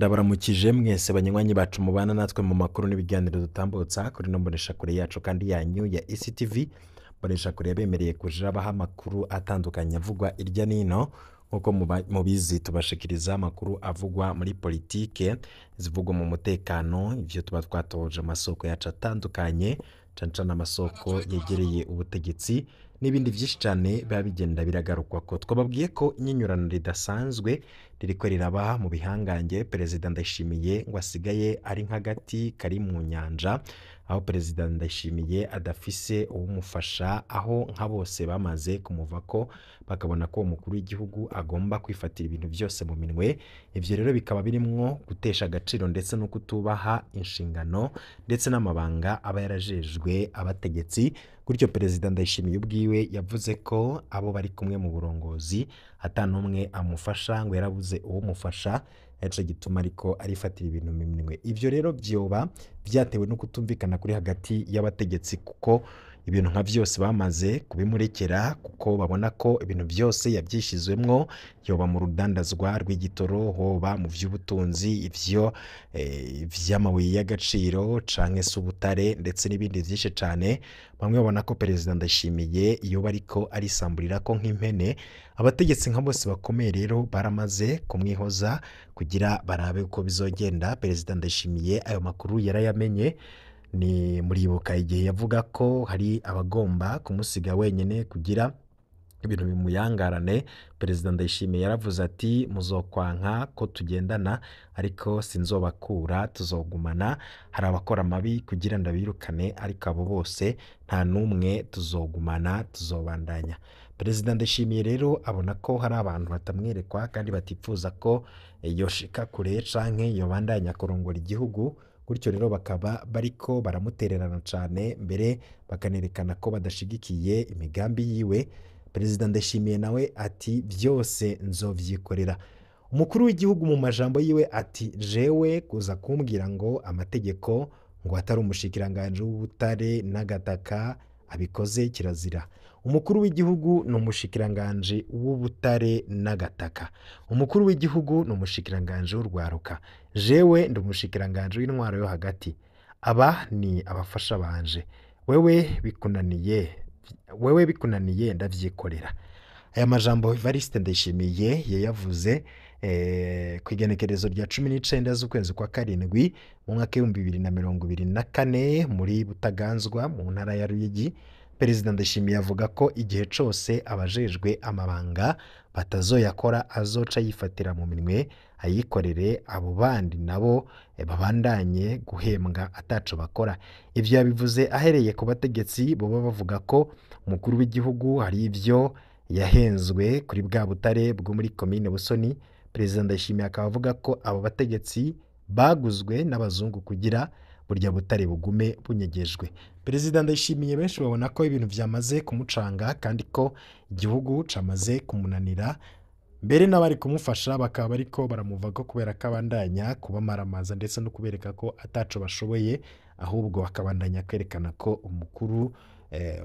Ndabaramukije mwese banywanyi bacu mubana natwe mu makuru n'ibiganiro dutambutsa kuri ino mboneshakure yacu kandi yanyu ya ECTV. Mboneshakure yabemereye kuja baha amakuru atandukanye avugwa irya nino. Nk'uko mubizi, tubashikiriza amakuru avugwa muri politike, zivugwa mu mutekano, ivyo tuba twatoje amasoko yacu atandukanye, cane cane amasoko yegereye ubutegetsi n'ibindi vyinshi cane biba bigenda biragarukwako. Twababwiye ko inyinyurano ridasanzwe ririko riraba mu bihangange. Perezida Ndayishimiye ngo asigaye ari nk'agati kari mu nyanja, aho Perezida Ndayishimiye adafise uwumufasha, aho nka bose bamaze kumuvako, bakabona ko umukuru w'igihugu agomba kwifatira ibintu vyose mu minwe. Ivyo rero bikaba birimwo gutesha agaciro ndetse no kutubaha inshingano ndetse n'amabanga aba yarajejwe abategetsi. Gutyo Perezida Ndayishimiye ubwiwe yavuze ko abo bari kumwe mu burongozi ata n'umwe amufasha, ngo yarabuze uwumufasha, arico gituma ariko arifatira ibintu mu minwe. Ivyo rero vyoba vyatewe no kutumvikana kuri hagati y'abategetsi, kuko ibintu nka vyose bamaze kubimurekera, kuko babona ko ibintu vyose yavyishizwemwo, yoba mu rudandazwa rw'igitoro, hoba mu vy'ubutunzi, ivyo vy'amabuye y'agaciro canke se ubutare ndetse n'ibindi vyinshi cane. Bamwe babona ko Perezida Ndayishimiye yoba ariko arisamburirako nk'impene. Abategetsi nka bose bakomeye rero baramaze kumwihoza kugira barabe uko bizogenda. Perezida Ndayishimiye ayo makuru yarayamenye. Ni muribuka igihe yavuga ko hari abagomba kumusiga wenyene kugira ibintu bimuyangarane. Perezida Ndayishimiye yaravuze ati: "Muzokwanka ko tugendana, ariko sinzobakura, tuzogumana. Hari abakora amabi kugira ndabirukane, ariko abo bose nta n'umwe tuzogumana, tuzobandanya." Perezida Ndayishimiye rero abona ko hari abantu batamwerekwa kandi batipfuza ko yoshika kure canke yobandanya kurongora igihugu. Gutyo rero bakaba bariko baramutererana cane, mbere bakanerekana ko badashigikiye imigambi yiwe. Perezida Ndayishimiye nawe ati: "Vyose nzovyikorera." Umukuru w'igihugu mu majambo yiwe ati: "Jewe kuza kumbwira ngo amategeko, ngo atari umushikiranganji w'ubutare n'agataka abikoze, kirazira." Umukuru w'igihugu ni umushikiranganji w'ubutare n'agataka, umukuru w'igihugu ni umushikiranganji w'urwaruka, jewe ndi umushikiranganji w'intwaro yo hagati, aba ni abafasha banje. Wewe bikunaniye, wewe bikunaniye ndavyikorera. Aya majambo Evariste Ndayishimiye yayavuze ku igenekerezo rya 19 z'ukwezi kwa karindwi mu mwaka w'2024 muri Butaganzwa mu ntara ya Ruyigi. Perezida Ndayishimiye avuga ko igihe cose abajejwe amabanga batazoyakora, azoca yifatira mu minwe ayikorere, abo bandi nabo babandanye guhembwa ataco bakora. Ivyo yabivuze ahereye ku bategetsi boba bavuga ko umukuru w'igihugu hari ivyo yahenzwe kuri bwa butare bwo muri komine Busoni. Perezida Ndayishimiye akaba avuga ko abo bategetsi baguzwe n'abazungu kugira burya butare bugume bunyegejwe. Perezida Ndayishimiye benshi babona ko ibintu vyamaze kumucanga kandi ko igihugu camaze kumunanira, mbere n'abari kumufasha bakaba bariko baramuvako kubera ko abandanya kubamaramaza ndetse no kubereka ko ataco bashoboye, ahubwo bakabandanya kwerekana ko umukuru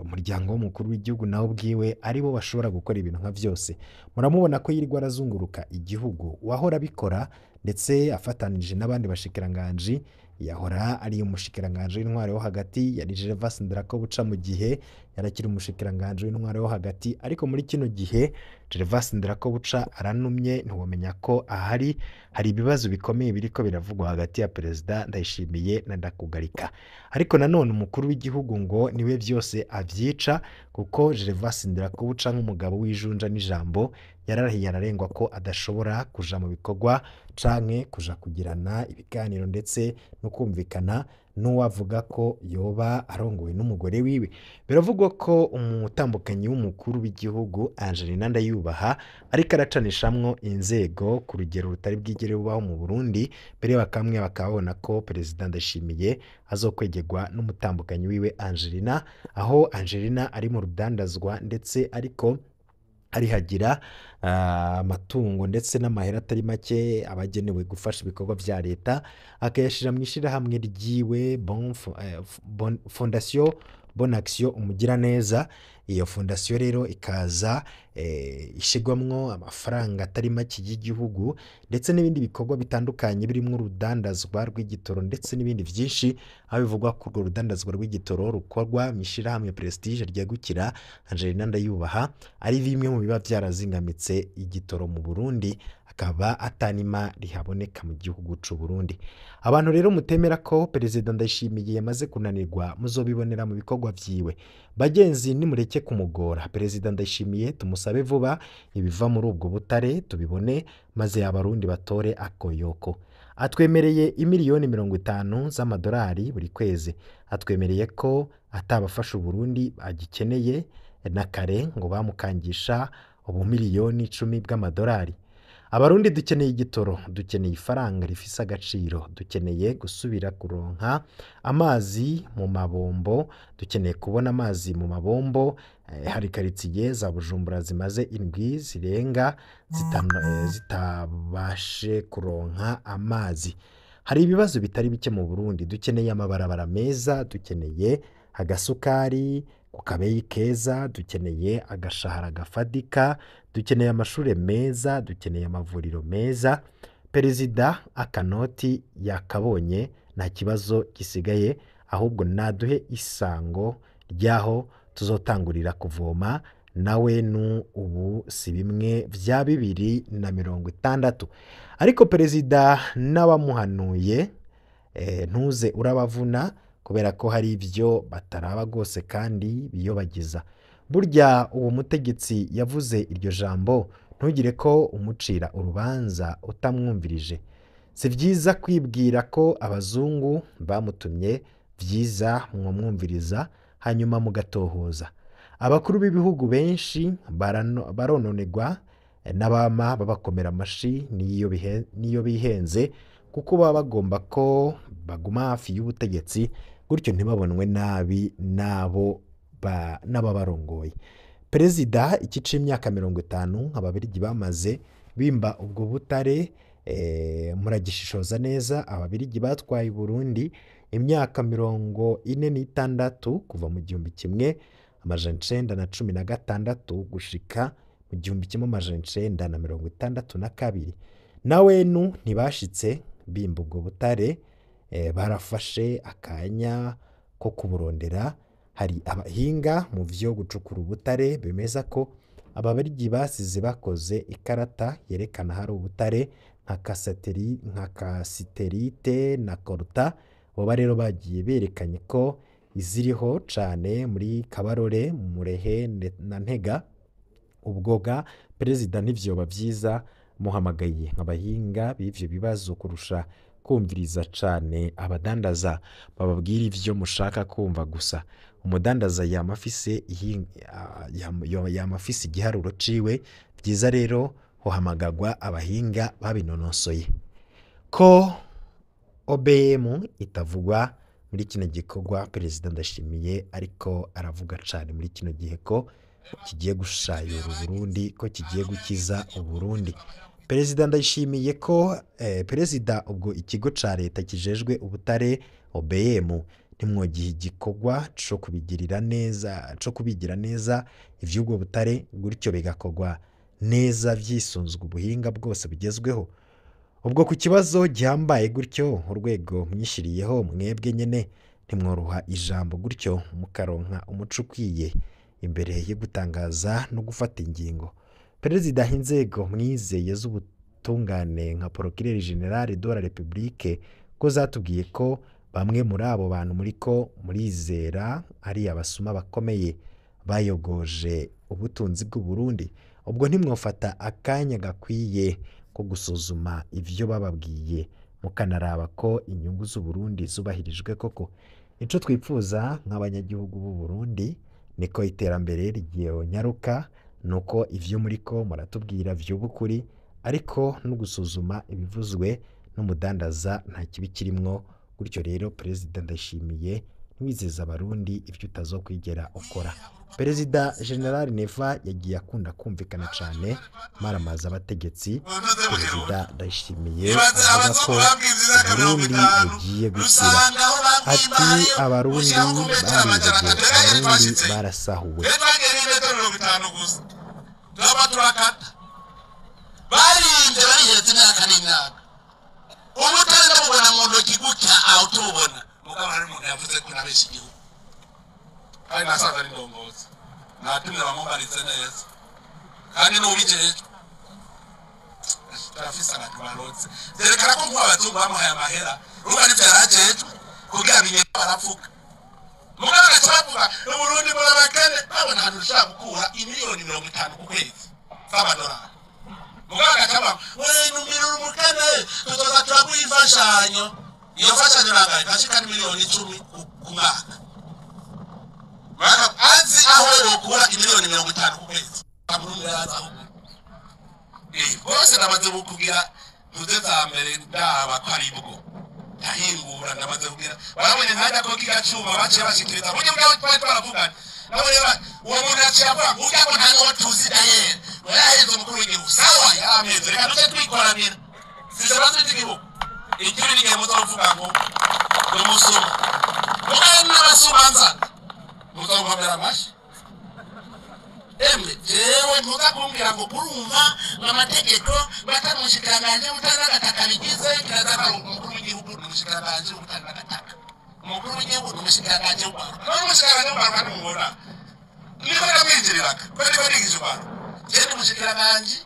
umuryango w'umukuru w'igihugu nawe ubwiwe aribo bashobora gukora ibintu nka vyose. Muramubona ko yirirwa arazunguruka igihugu, wahora abikora ndetse afatanije n'abandi bashikiranganji. Yahora ari umushikiranganji w'intwaro yo hagati, yari Gervas Ndirakobuca mu gihe yarakiri umushikiranganji w'intwaro yo hagati, ariko muri kino gihe Gervas Ndirakobuca aranumye, ntiwomenya ko ahari. Hari ibibazo bikomeye biriko biravugwa hagati ya Perezida Ndayishimiye na Ndakugarika, ariko nanone umukuru w'igihugu ngo niwe vyose avyica, kuko Gervas Ndirakobuca nk'umugabo w'ijunja n'ijambo yararahiye ararengwa ko adashobora kuja mu bikorwa canke kuja kugirana ibiganiro ndetse no kumvikana n'uwavuga ko yoba arongowe n'umugore wiwe. Biravugwa ko umutambukanyi w'umukuru w'igihugu Angelina Ndayubaha ariko aracanishamwo inzego ku rugero rutari bwigere bubaho mu Burundi, mbere bakamwe bakabona ko Perezida Ndayishimiye azokwegerwa n'umutambukanyi wiwe Angelina, aho Angelina ari mu rudandazwa ndetse ariko arihagira amatungo ndetse n'amahera atari make abagenewe gufasha ibikorwa vya leta, akayashira mu ishirahamwe ryiwe Bon Fondation Bonaction Umugiraneza. Iyo fondasiyo rero ikaza ishigwamwo amafaranga atari make y'igihugu ndetse n'ibindi bikorwa bitandukanye birimo urudandazwa rw'igitoro ndetse n'ibindi byinshi, aho bivugwa ko urwo rudandazwa rw'igitoro rukorwa mu ishyirahamwe Prestige ryegukira Angelina Ndayubaha ari bimwe mu biba byarazingamitse igitoro mu Burundi, akaba atanima rihaboneka mu gihugu c'u Burundi. Abantu rero mutemera ko Perezida Ndayishimiye yamaze kunanirwa muzobibonera mu bikorwa vyiwe. Bagenzi nimureke kumugora. Perezida Ndayishimiye tumusabe vuba ibiva muri ubwo butare tubibone, maze abarundi batore akoyoko. Atwemereye imiliyoni 50 z'amadolari buri kwezi. Atwemereye ko atabafasha Uburundi agikeneye na kare ngo bamukangisha ubumiliyoni 10 bw'amadolari. Abarundi dukeneye igitoro, dukeneye ifaranga rifise agaciro, dukeneye gusubira kuronka amazi mu mabombo, dukeneye kubona amazi mu mabombo. Hari karitsiye za Bujumbura zimaze indwi zirenga zitabashe kuronka amazi. Hari ibibazo bitari bike mu Burundi, dukeneye amabarabara meza, dukeneye agasukari ku kabeyi keza, dukeneye agashahara gafadika, dukeneye amashure meza, dukeneye amavuriro meza. Perezida akanoti yakabonye nta kibazo gisigaye, ahubwo naduhe isango ry'aho tuzotangurira kuvoma nawe nu ubu si bimwe vya 2060. Ariko perezida n'abamuhanuye ntuze urabavuna kubera ko hari ibyo bataraba rwose kandi biyobagiza. Burya uwo mutegetsi yavuze iryo jambo ntugire ko umucira urubanza utamwumvirije. Si byiza kwibwira ko abazungu bamutumye, byiza mwamwumviriza hanyuma mugatohoza. Abakuru b'ibihugu benshi barononegwa n'abama babakomera amashi n'iyo bihenze, kuko baba bagomba ko baguma hafi y'ubutegetsi, gutyo ntibabonwe nabi n'abo n'ababarongoye. Perezida iki c'imyaka 50 ababirigi bamaze bimba ubwo butare, muragishishoza neza. Ababirigi batwaye Burundi imyaka 46 kuva mu 1916 gushika mu 1962. Nawenu ntibashitse bimba ubwo butare, barafashe akanya ko kuburondera. Hari abahinga mu vyo gucukura ubutare bemeza ko ababirigi basize bakoze ikarata yerekana hari ubutare nka kasiterite na koruta. Boba rero bagiye berekanye ko iziriho cane muri Kabarore, Murehe na Ntega. Ubwoga perezida ntivyoba vyiza muhamagaye abahinga b'ivyo bibazo kurusha kumviriza cane abadandaza bababwira ivyo mushaka kumva gusa. Umudandaza yama afise igiharuro ciwe. Vyiza rero hohamagagwa abahinga babinonosoye. Ko OBM itavugwa muri kino gikorwa Perezida Ndayishimiye ariko aravuga cane muri kino gihe ko kigiye gushayura Uburundi, ko kigiye gukiza Uburundi. Perezida Ndayishimiye ko perezida ubwo ikigo ca leta kijejwe ubutare OBM ntimwogihe igikorwa co kubigirira neza, co kubigira neza ivy'ubwo butare, gutyo bigakorwa neza vyisunzwe ubuhinga bwose bugezweho. Ubwo ku kibazo gihambaye gutyo urwego mwishiriyeho mwebwe nyene ntimworoha ijambo gutyo mukaronka umuco ukwiye imbere yo gutangaza no gufata ingingo. Perezida inzego mwizeye z'ubutungane nka Procureur General de la République ko zatubwiye ko bamwe muri abo bantu muriko murizera ari abasuma bakomeye bayogoje ubutunzi bw'u Burundi. Ubwo ntimwofata akanya gakwiye ko gusuzuma ivyo bababwiye mukanaraba ko inyungu z'u Burundi zubahirijwe koko. Ico twipfuza nk'abanyagihugu b'u Burundi niko iterambere ryonyaruka, nuko ivyo muriko muratubwira vy'ubukuri, ariko no gusuzuma ibivuzwe n'umudandaza nta kibi kirimwo. Gutyo rero Perezida Ndayishimiye ntiwizeze abarundi ivyo utazokwigera ukora. Perezida General Neva yagiye akunda kumvikana cane maramaza abategetsi. Perezida Ndayishimiye avuga ko Uburundi bugiye gukira. Ati abarundi baribwe, abarundi barasahuwe. Barinze barihetse imyaka n'imyaka, ubutare ndamubona mu ntoki gutya aho tubona mugabo hari umuntu yavuze ko nabesha igihugu kandi nasaza ari ndongozi natumye bamumbaritse neza kandi n'ubijejwe turafise abantu barotse vyerekana ko nkuba abazungu bamuhaye amahera urumva nivyo yarajejwe kugira binye barapfuka mugabo bagaca bavuga Uburundi murabakene babona ahantu dushobora gukura imiliyoni 50 ku kwezi z'amadolari. Mugabo agaca bavuga we umukene tuzoza turaguha imfashanyo, iyo mfashanyo nangahe ntashika n'imiliyoni 10 ku mwaka. Azi aho wokura imiliyoni 50 ku kwezi Burundi yarazi aho bose namaze kugira ntuze za mbere ndaba ko ari bwo ndahingura ndamaze kugira barabonye nkajya ko kigacuma baciye bashikiriza buryo bwawe twari twaravuganye nabonye uwo muntu yaciye avuga ngo urya ngo nta n'uwo tuzi dayeri ngo yahenze umukuru w'igihugu sawa yarameze reka duce twikoranira size bazi iby'igihugu ikiri n'igihe muzovuga ngo ni umusuma mugabo n'abasuma nzana muzonkomera amashyi. Emwe jewe ntuza kumbwira ngo urumva ngo amategeko batamushikiranganji ubutari n'agataka bigize kirazaba umukuru w'igihugu ni umushikiranganji ubutari n'agataka, umukuru w'igihugu ni umushikiranganji w'urwaruka, none umushikiranganji w'urwaruka ntimubona niko ndamwinjiriraga kuko niko nigisha urwaruka. Jewe ndi umushikiranganji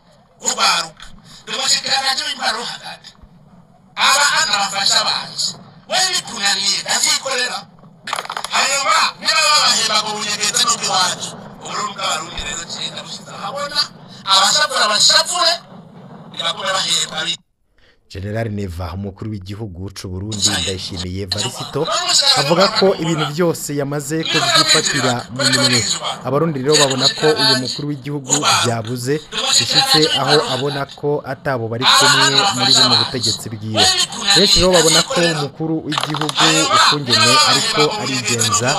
w'urwaruka, ndi umushikiranganji w'intwaro yo hagati, aba anabafasha banje wewe bikunaniye ndavyikorera. Hanyuma niba babahemba ngo bunyegeze n'ubw'iwacu Uburundi bw'abarundi rero cenda bushize ahabona abashavura bashavure nibagume bahemba. General Neva umukuru w'igihugu c'u Burundi Ndayishimiye Varisito avuga ko ibintu byose yamaze kubyifatira mu minwe. Abarundi rero babona ko uyu mukuru w'igihugu byabuze bishitse aho abona ko atabo bari kumwe muri buno butegetsi bwiwe. Benshi rero babona ko umukuru w'igihugu ukungene ariko arigenza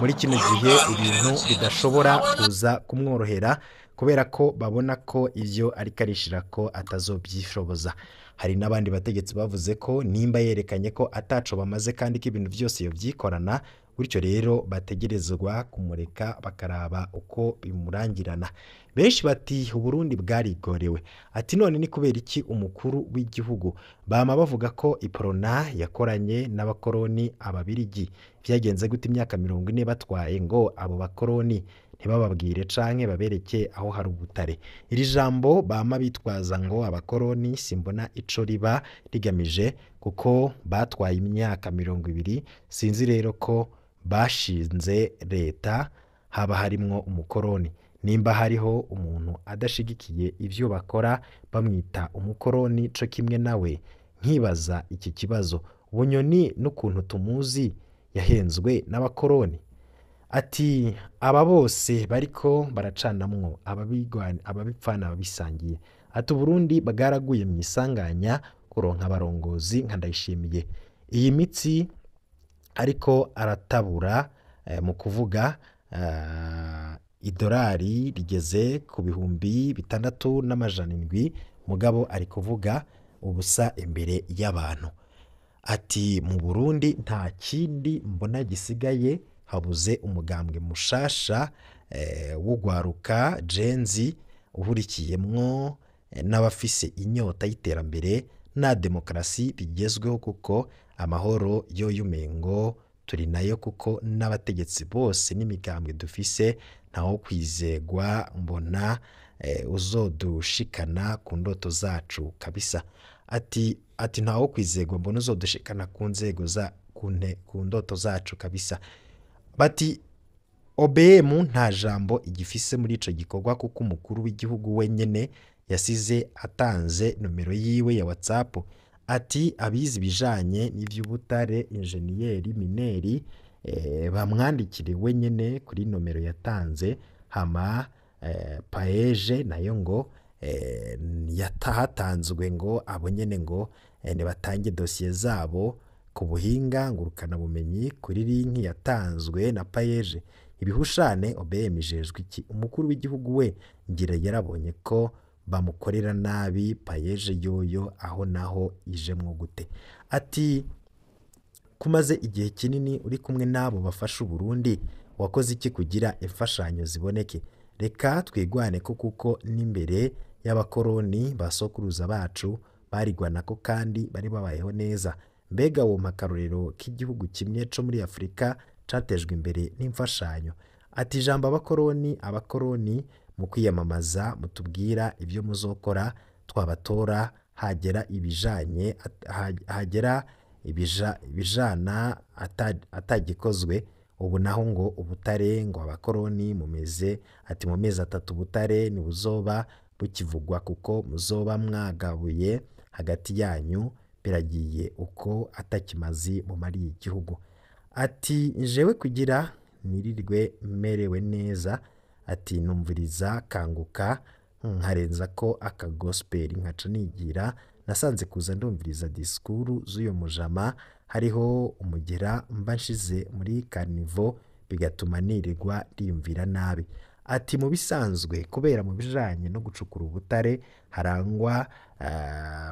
muri kino gihe ibintu bidashobora kuza kumworohera kubera ko babona ko ivyo ariko arishira ko atazobyishoboza. Hari n'abandi bategetsi bavuze ko nimba yerekanye ko ataco bamaze kandi ko ibintu byose yovyikorana, bityo rero bategerezwa kumureka bakaraba uko bimurangirana. Benshi bati Uburundi bwarigorewe. Ati none ni kubera iki umukuru w'igihugu bama bavuga ko Iprona yakoranye n'abakoroni ababirigi vyagenze gute imyaka 40 batwaye ngo abo bakoroni ntibababwire canke babereke aho hari ubutare. Iri jambo bama bitwaza ngo abakoroni simbona ico riba rigamije kuko batwaye imyaka 20, sinzi rero ko bashinze leta haba harimwo umukoroni. Nimba hariho umuntu adashigikiye ivyo bakora bamwita umukoroni co kimwe nawe. Nkibaza iki kibazo, Bunyoni n'ukuntu tumuzi yahenzwe n'abakoroni. Ati aba bose bariko baracanamwo ababipfana babisangiye. Ati Uburundi bwaraguye mu isanganya kuronka abarongozi nka Ndayishimiye. Iyi mitsi ariko aratabura mu kuvuga idolari rigeze ku 6700 mugabo ari kuvuga ubusa imbere y'abantu. Ati mu Burundi nta kindi mbona gisigaye, habuze umugambwe mushasha w'ugwaruka Gen-Z uhurikiyemwo n'abafise inyota y'iterambere na demokarasi bigezweho, kuko amahoro yo yumengo turi nayo, kuko n'abategetsi bose n'imigambwe dufise ntawo kwizegwa mbona uzodushikana ku ndoto zacu kabisa. Ati ntawo kwizegwa mbona uzodushikana ku nzego za ku ndoto zacu kabisa. Bati OBM nta jambo igifise muri ico gikorwa kuko umukuru w'igihugu wenyene yasize atanze nomero yiwe ya WhatsApp. Ati abizi ibijanye n'ivy'ubutare, injeniyeri, mineri, bamwandikire wenyene kuri nomero yatanze. Hama paeje nayo ngo yatahatanzwe ngo abo nyene ngo nibatange dosiye zabo ku buhinga ngurukana bumenyi kuri linki yatanzwe na paeje. Ibihushane OBM ijejwe iki? Umukuru w'igihugu we ngira yarabonye ko bamukorera nabi, paeje yoyo aho naho ijemwo gute? Ati Kumaze igihe kinini uri kumwe n'abo bafasha Uburundi, wakoze iki kugira imfashanyo ziboneke? Reka twigwane ko kuko n'imbere y'abakoroni ba sokuruza bacu barigwanako kandi bari babayeho neza. Mbega wompa akarorero k'igihugu kimwe co muri Afurika catejwe imbere n'imfashanyo? Ati ijambo abakoroni, abakoroni mu kwiyamamaza mutubwira ibyo muzokora, twabatora hagera ibijanye hagera ibijana atagikozwe. Ubu naho ngo ubutare, ngo abakoroni mumeze, ati mu mezi 3 ubutare ntibuzoba bukivugwa kuko muzoba mwagabuye hagati yanyu, biragiye uko atakimazi mumariye igihugu. Ati jewe kugira nirirwe merewe neza, ati numviriza kanguka nkarenza ko aka gospel nkaca nigira, nasanze kuza ndumviriza disikuru z'uyo mujama hariho umugera mba nshize muri carnival bigatuma nirirwa ndiyumvira nabi. Ati mu bisanzwe kubera mu bijanye no gucukura ubutare harangwa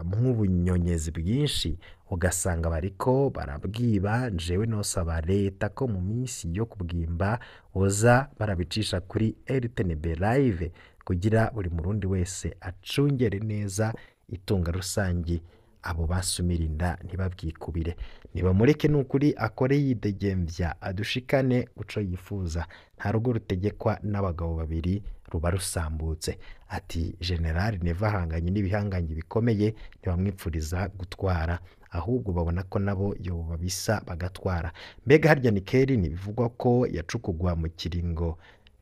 nk'ubunyonyezi bwinshi, ugasanga bariko barabwiba. Jewe nosaba leta ko mu minsi yo kubwimba boza barabicisha kuri RTNB live kugira buri murundi wese acungere neza itunga rusangi, abo basumira inda ntibabwikubire. Nibamureke nukuri akore yidegemvya adushikane uco yifuza, nta rugo rutegekwa n'abagabo babiri ruba rusambutse. Ati General Neva ahanganye n'ibihangange bikomeye, ntibamwipfuriza gutwara, ahubwo babona ko nabo yoba bisa bagatwara. Mbega harya Nikeli ntibivugwa ko yacukugwa mu kiringo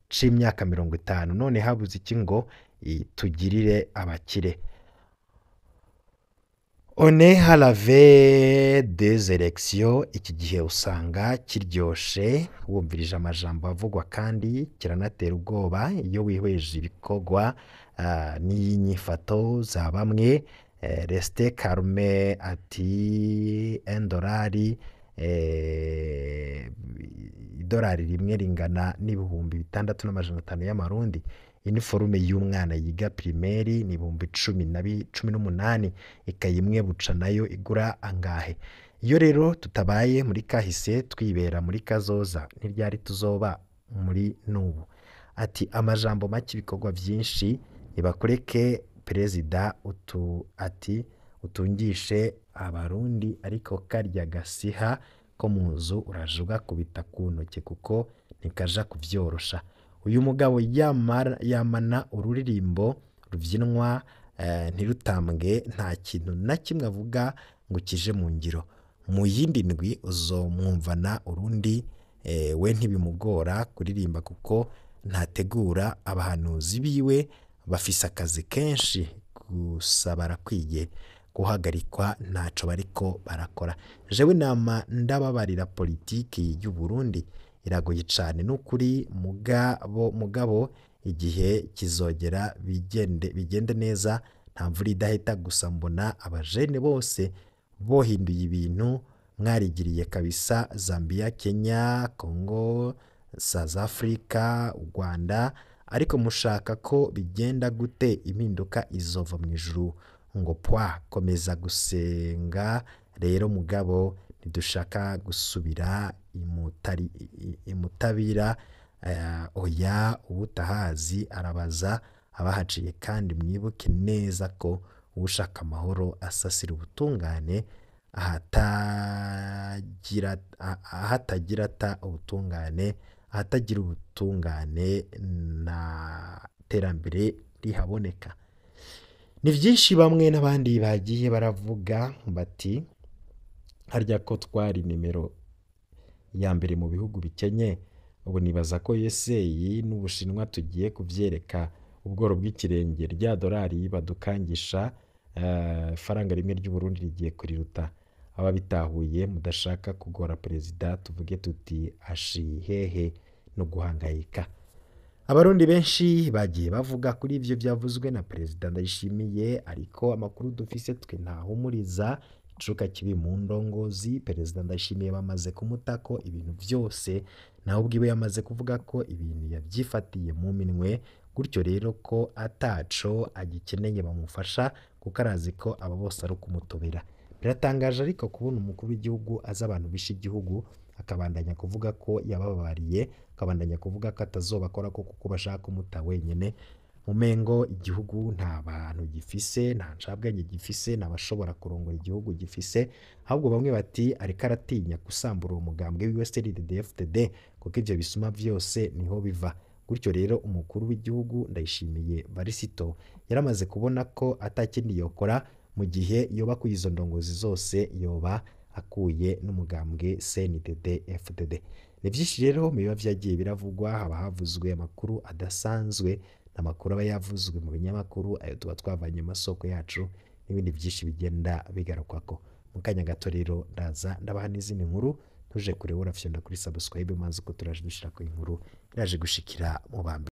c'imyaka 50, none habuze iki ngo itugirire abakire? On est à la veille des élections, iki gihe usanga kiryoshe wumvirije amajambo avugwa kandi kiranatera ubwoba iyo wihweje ibikorwa n'inyifato za bamwe. Reste calme, ati $1, idolari rimwe ringana n'6500 y'amarundi. Iniforume y'umwana yiga primaire ni 18,000, ikayi imwe buca nayo igura angahe? Iyo rero tutabaye muri kahise twibera muri kazoza, ntiryari tuzoba muri nubu. Ati amajambo make ibikorwa byinshi, nibakureke perezida ati utungishe abarundi, ariko karya gasiha ko mu nzu uraje ugakubita ku ntoke kuko ntikaja kuvyorosha. Uyu mugabo yamana ururirimbo rubyinwa ntirutambwe, nta kintu na kimwe avuga ngo kije mu ngiro. Mu yindi ndwi uzomwumvana urundi, we ntibimugora kuririmba kuko ntategura. Abahanuzi biwe bafise akazi kenshi, gusa barakwiye guhagarikwa ntaco bariko barakora. Jewe nama ndababarira, politiki y'u Burundi iragoye cane nukuri, mugabo igihe kizogera bigende neza, nta mvura idahita. Gusa mbona abajene bose bohinduye ibintu, mwarigiriye kabisa. Zambia, Kenya, Congo, South Africa, u Rwanda, ariko mushaka ko bigenda gute? Impinduka izova mu ijuru ngo pwa. Komeza gusenga rero mugabo, ntidushaka gusubira imutabira. Oya, uwutahazi arabaza abahaciye, kandi mwibuke neza ko ushaka amahoro asasira ubutungane, ahatagira ta ubutungane, ahatagira ubutungane nta terambere rihaboneka. Ni byinshi bamwe n'abandi bagiye baravuga bati harya ko twari nimero ya mbere mu bihugu bikenye, ubu nibaza ko USA n'Ubushinwa tugiye kuvyereka ubworo bw'ikirenge. Rya dolari badukangisha, faranga rimwe ry'Uburundi rigiye kuriruta. Ababitahuye mudashaka kugora perezida, tuvuge tuti ashi hehe no guhangayika. Abarundi benshi bagiye bavuga kuri ivyo vyavuzwe na perezida Ndayishimiye, ariko amakuru dufise twe ntahumuriza. Icuka kibi mu ndongozi, perezida Ndayishimiye bamaze kumutako ibintu vyose, nawe ubwiwe yamaze kuvuga ko ibintu yavyifatiye mu minwe, gutyo rero ko ataco agikeneye bamufasha, kuko arazi ko aba bose ari ukumutobera. Biratangaje ariko kubona umukuru w'igihugu azi abantu bishe igihugu akabandanya kuvuga ko yabababariye, akabandanya kuvuga ko atazobakora ko kuko bashaka kumuta wenyene. Mumengo igihugu nta bantu gifise, nta ncabwenge gifise, nta bashobora kurongora igihugu gifise, ahubwo bamwe bati ariko aratinya gusambura uwo mugambwe wiwe CNDD-FDD kuko ivyo bisuma vyose niho biva. Gutyo rero umukuru w'igihugu Ndayishimiye Varisito yaramaze kubona ko atakindi yokora mu gihe yoba kuye izo ndongozi zose yoba akuye n'umugambwe CNDD-FDD. Ni vyinshi rero mu biba vyagiye biravugwa, haba havuzwe amakuru adasanzwe, amakuru aba yavuzwe mu binyamakuru ayo tuba twavanye mu masoko yacu n'ibindi byinshi bigenda bigarukwako. Mu kanya gato rero ndaza ndabaha n'izindi nkuru, ntuje kure urafyonda kuri subscribe maze uko turaje dushirako inkuru iraje gushikira mu bambere.